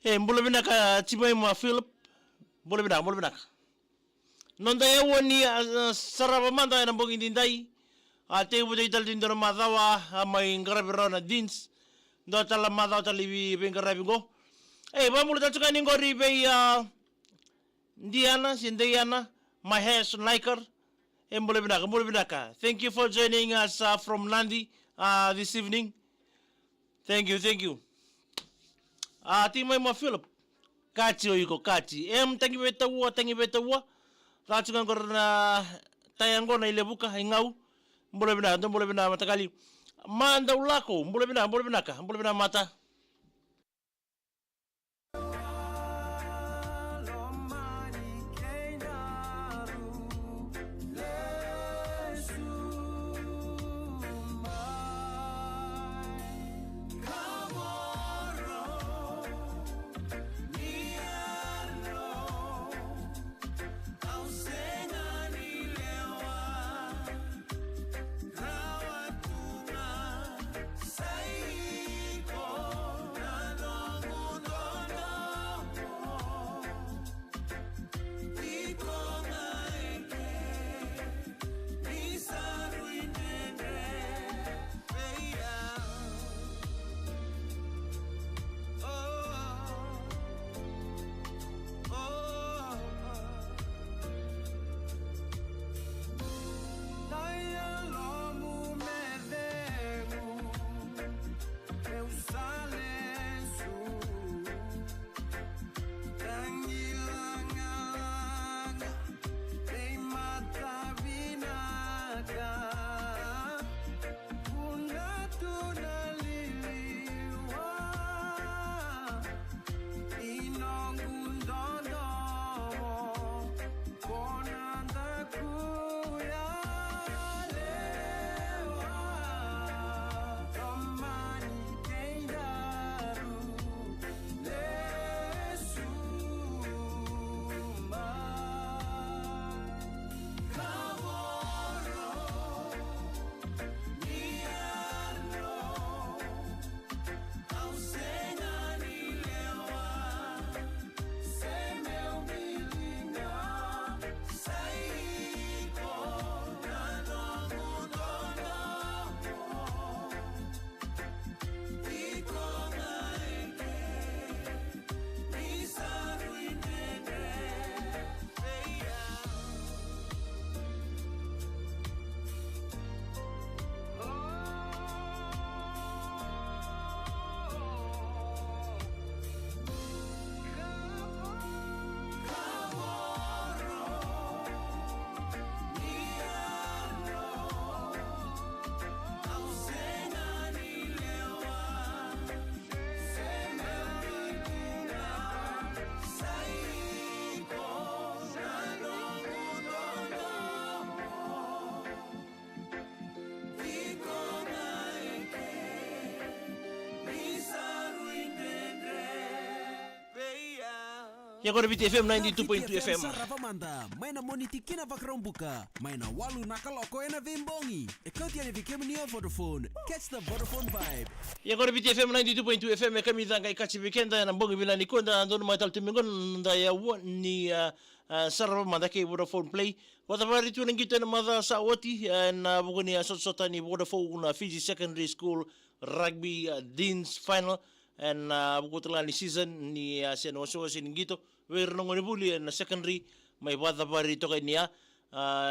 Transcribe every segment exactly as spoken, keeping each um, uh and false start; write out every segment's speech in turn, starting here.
E, bula vinaka, Timaima Philip. Bula vinaka, bula vinaka. Noda e wani, a, a, sarava mada ena bogi daidai. A, tei vutei tale tei dua na macawa, a, mai qaravi rawa na Deans. Dua tale na macawa tale vei, veiqaravi qo. E, vabula tale tiko yani qori vei, a, Diana, se Diana, Mahesh Naikar. E, bula vinaka, bula vinaka. Thank you for joining us, uh, from Nadi, uh, this evening. Thank you, thank you. A, Timaima Philip. Kati o iko, kati. Em, tagi vei taua, tagi vei taua. Ratu ga qora na taya qo na i Levuka, i Gau. Bula vinaka, dou bula vinaka matakali. Mada u lako, bula vinaka, bula vinaka, bula vinaka mata. Ia qori Viti F M ninety-two point two F M. Sarava mada, mai na Moniti ki na Vakaraubuka, mai na walu na kaloko ena veibogi. E kauti yani vei kemuni o Vodafone. Catch the Vodafone vibe. Ia qori Viti F M ninety-two point two F M, e kamica qai kaci vei keda ena bogi vinaka nikua, da donumaka tale tu mai qo na noda yaua ni, a, a, sarava mada kei Vodafone Play. Vakacavari tu na qito ena macawa sa oti, a, ena vuku ni, a, sotasota ni Vodafone na Fiji Secondary School Rugby, a, Deans Final. Ena, a, vuku tale ga ni season ni, a, se na wasewase ni qito vei ira na gonevuli ena secondary, mai vakacavari toka yani, a,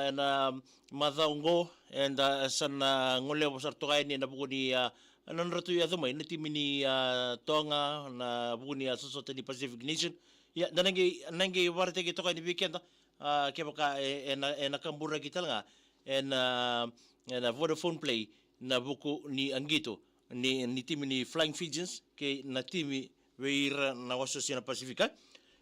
ena macawa oqo, eda sa na goleva sara toka yani ena vuku ni, a, nodratou yaco mai na timi ni, a, Toga, ena vuku ni, a, sotasota ni Pacific Nation. Ia, da na qai, na qai vakaraitaki toka yani vei keda, a, kevaka e, ena, ena kaburaki tale ga ena, ena Vodafone Play na vuku ni, a, qito ni, ni timi ni Flying Fijians kei na timi vei ira na wasewase na Pasifika.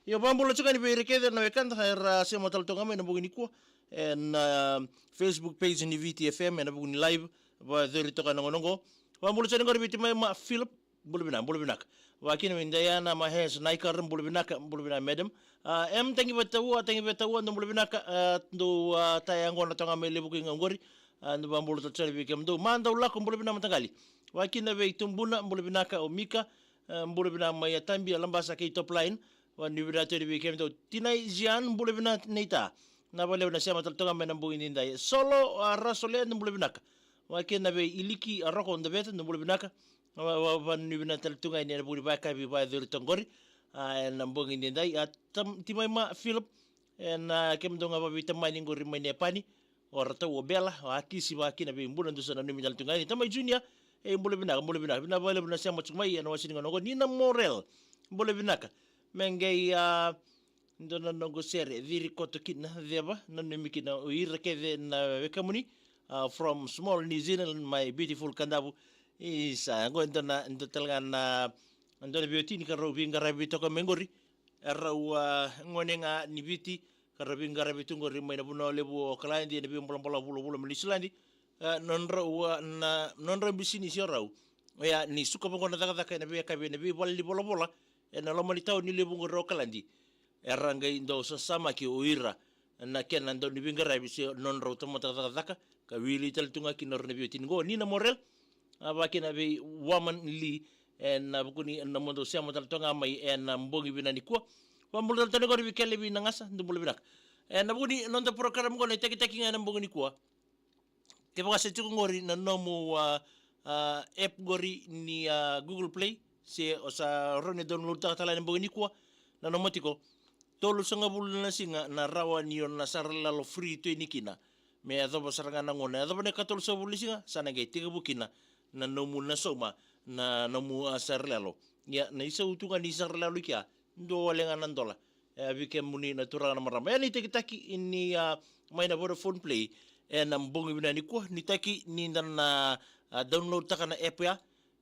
Ia, vakabula tiko yani vei ira kece na wekada era sema tale toka mai ena bogi nikua ena, a, Facebook page ni Viti F M ena vuku ni live, vakayacori toka ena gauna oqo. Vakabula tiko yani qori vei Timaima Philip, bula vinaka, bula vinaka. Vakakina vei Diana Mahes Naikar, bula vinaka, bula vinaka madam. A, M Tagivetaua, Tagivetaua, dou bula vinaka, a, dou, a, taya qo na toga mai Levukiga qori. A, dou vakabula tale tiko yani vei kemudou. Ma dau lako, bula vinaka mataqali. Vakakina vei Tubuna, bula vinaka o Mika, a, bula vinaka mai Atabi, a, Labasa kei Top Line. Vanuinui vinaka tale vei kemudou. Tinai Zian, bula vinaka Neita. Na vakalevu na sema tale toka mai ena bogi nidai. Solo, a, Rasole, dou bula vinaka. Vakakina vei Iliki, a, Roko Daveta, dou bula vinaka. Va, va, vanuinui vinaka tale tu ga yani ena vuku ni vakayakavi vakayacori toka qori, a, ena bogi nidai, a, Tam-, Timaima Philip, ena, a, kemudou ga vaveitamani qori mai Nepani, o Ratau, o Bela, o Akisi, vakakina vei Bula, dou sa nanumi tale tu ga yani. Tamai Junior, e, bula vinaka, bula vinaka. Vinaka vakalevu na sema tiko mai ena wase ni gauna oqo. Nina Morel, bula vinaka. Me qai, a, dua na noqu sere, Ciri Koto kina, ceva, nanumi kina o ira kece na wekamuni, a, from small New Zealand, my beautiful Kadavu. Isa, qo e dua na, dua tale ga na, dua na veiwatini ka rau veiqaravi toka mai qori. E rau, a, gone ga ni Viti, ka rau veiqaravi tu qori mai na vanua levu o Okaladi, ena veibolabolavu vulavula mai Niusiladi. A, nodrau, a, na, nodrau bisinisi o rau, oya ni suka vaqo na cakacaka ena veiyakavi ena veivale ni volavola, ena loma ni tauni levu qori o Okaladi. Era qai dau sasamaki o ira na kena dau ni veiqaravi se nodrau tamata cakacaka, ka wili tale tu ga kina o ira na veiwatini qo. Nina Morel, a, vakakina vei Waman Lee, ena vuku ni nomudou sema tale toka ga mai ena bogi vinaka nikua. Vakabula tale toka qori vei Kelevi Nagasa, dou bula vinaka. Ena vuku ni noda program qo, na itakitaki ga ena bogi nikua. Kevaka se tiko qori na nomu, a, a, app qori ni, a, Google Play, se o sa rawa ni download taka tale ena bogi nikua, nanuma tiko, tolusagavulu na siga na rawa ni o na sara lalo free tu yani kina. Me yacova sara ga na gauna, yacova na ikatolusagavulu ni siga, sa na qai tekivu kina na nomu na sauma, na nomu, a, sara lalo. Ia, na isau tu ga ni sara lalo i kea, dua wale ga na dola. E, vei kemuni na turaga na marama. E, na itakitaki ni, a, mai na Vodafone Play, ena bogi vinaka nikua, ni taki ni da na, a, download taka na app ya,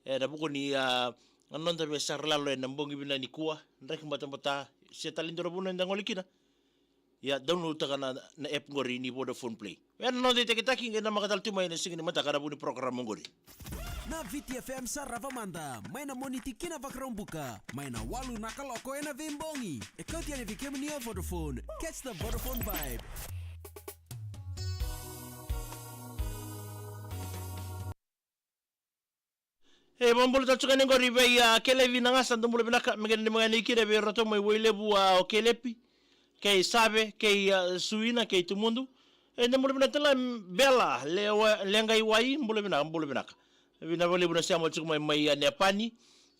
ena vuku ni, a, noda veisaralalo ena bogi vinaka nikua, draki batabata, se tale dua na vanua eda gole kina. Ia, download taka na, na app qori ni Vodafone Play. Ena noda itakitaki, qai namaka tale tu mai na siga ni mataka ena vuku ni program qori. Na Viti F M sarava mada, mai na Moniti ki na Vakaraubuka, mai na walu na kaloko ena veibogi. E kauti yani vei kemuni o Vodafone. Catch the Vodafone vibe. E, vakabula tale tu ga yani qori vei, a, Kelevi Nagasa, dou bula vinaka, me qai nanumi ga yani kina vei iratou mai Wailevu, a, o Kelepi, kei Save, kei, a, Suina, kei Tumudu. E, dou bula vinaka tale, Bela, Le-, Leqaiwai, bula vinaka, bula vinaka. Vinaka vakalevu na sema tiko mai, mai, a, Nepani.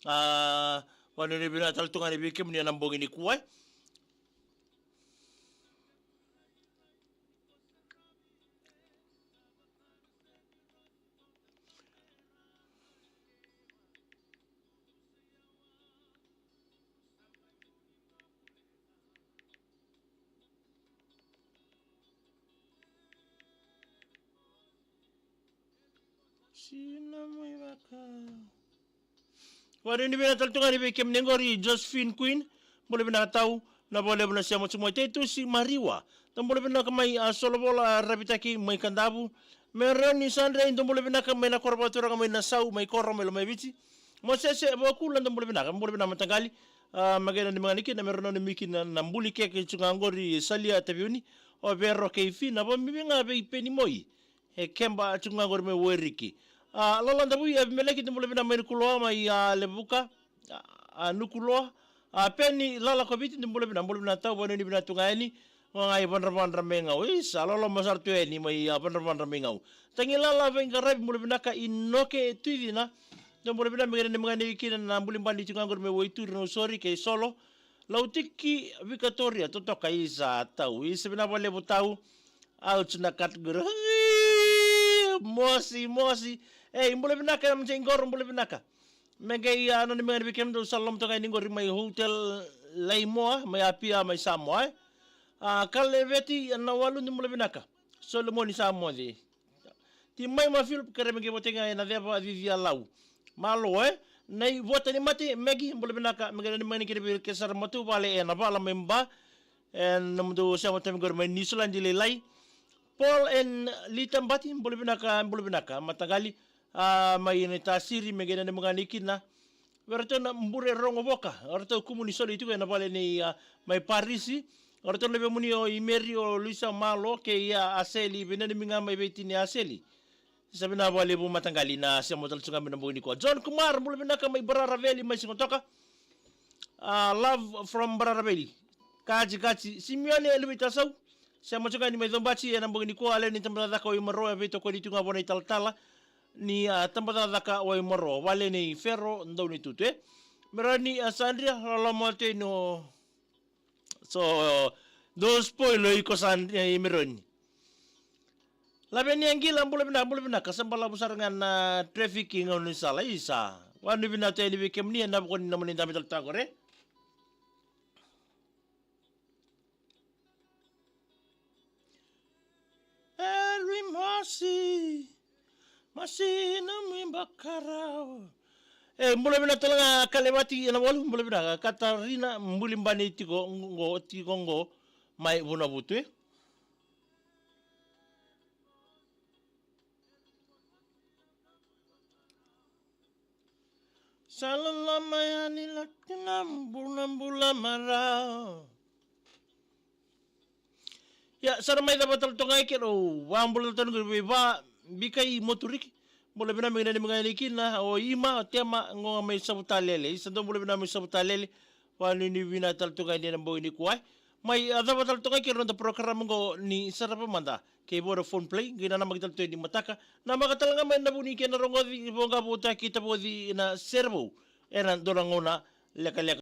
A, vanuinui vinaka tale tu ga yani vei kemuni ena bogi nikua. Sina mai vaka. Vanuinui vinaka tale tu ga yani vei kemuni qori, Josephine Queen, bula vinaka tau, na vakalevu na sema tiko mai. Teitusi Mariwa, dou bula vinaka mai, a, Solovola, a, Ravitaki mai Kadavu. Mereoni Sandrei, dou bula vinaka mai na koro vakaturaga mai Nasau, mai koro mai Lomaiviti. Mosese Vakula, dou bula vinaka, bula vinaka mataqali. A, me qai nanumi ga ni kina me rau nanumi kina na buli keke tu ga qori Salia Taveuni, o Vero kei Fina, vamivi ga vei Peni Moi. E keba tu ga qori mai Weriki. A, Lala Davui, a, Vimeleki, dou bula vinaka mai Nukuloa, mai, a, Levuka. A, a, Nukuloa. A, Peni Lala Koviti, dou bula vinaka, bula vinaka tau, vanua ni vinaka tu ga yani. Ga i Vadravadra mai Gau. Isa, loloma sara tu yani mai, a, Vadravadra mai Gau. Tagi Lala Veiqaravi, bula vinaka. Inoke Tuicina. Dou bula vinaka, me qai nanumi ga ni kina na buli bani tu ga qori mai Waituri, Nausori kei Solo. Lautiki Vikatoria, totoka, isa tau. Isa vinaka vakalevu tau. Au tu na category. Mosi, mosi. Ei, bula vinaka, na mjei qoro, bula vinaka. Me qai, a, nanumi ga ni vei kemudou sa loloma toka yani qori mai Hotel Laimoa, mai Apia, mai Samoa, e. A, Kaleveti, a, Nawalu, dou bula vinaka. Solomoni Samoa, e. Ti mai ma Philip, kere me qai votega ena ceva cici a lau. Malo, e. Nai vota ni mate, Megi, bula vinaka, me qai nanumi ga ni kere vei ke sara matavuvale ena vala mai Ba. E, nomudou sema tami qori mai Niusiladi lailai. Paul and Lita Bati, bula vinaka, bula vinaka. Mataqali, a, mai Naitasiri, me qai nanumi ga ni kina. Vei ratou na Bure Rogovoka, o ratou kumuni soli tiko ena vale nei, a, mai Parisi. O ratou na vemuni o Imeri, o Luisa Malo, kei a Aseli, vei nanumi ga mai vei tini Aseli. Sa vinaka vakalevu mataqali na sema tale tu ga mai na bogi nikua. John Kumar, bula vinaka mai Bararaveli, mai Sigatoka. A, love from Bararaveli. Kaji, kaji. Simeone Luvitasau. Sema tu ga ni mai Cobati ena bogi nikua, a lewe ni tabacakacaka o Imaro, e veitokoni tu ga vua na italatala ni, a, tabacakacaka o Imaro. Vale nei Fero, Daunitutu, e. Merani, a, Sandria, loloma tei no. So, dou spoil o iko Sandria, e, Merani. Laveni Aqila, bula vinaka, bula vinaka. Sa balavu sara ga na traffic i gaunisala, isa. Vakanuinui vinaka tu yani vei kemuni ena vuku ni nomuni dabe tale tu qori. Elwi Masi, Masi na mui bakarau. E, bula vinaka tale ga Kalevati ena walu, bula vinaka. Katarina, buli bani tiko qo, tiko qo mai Vunavutu, e. Sa loloma yani laki na bula, bula marau. Ia, sa ra mai cava tale toka ga i ke rau, vabula tale toka ga vei va, Bikai Moturiki. Bula vinaka me qai nanumi ga yani kina, o Ima, o Tema, qo ga mai Savutalele. Isa dou bula vinaka mai Savutalele. Vakanuinui vinaka tale toka ga yani ena bogi nikua. Mai, a, cava tale toka ga i ke rau na program qo ni Sarava Mada kei Vodafone Play, qai nanamaki tale tu ni mataka. Namaka tale ga mai na vuni kei na rogoci, voqa votaki tavoci na serevou. Ena dua na gauna lekaleka.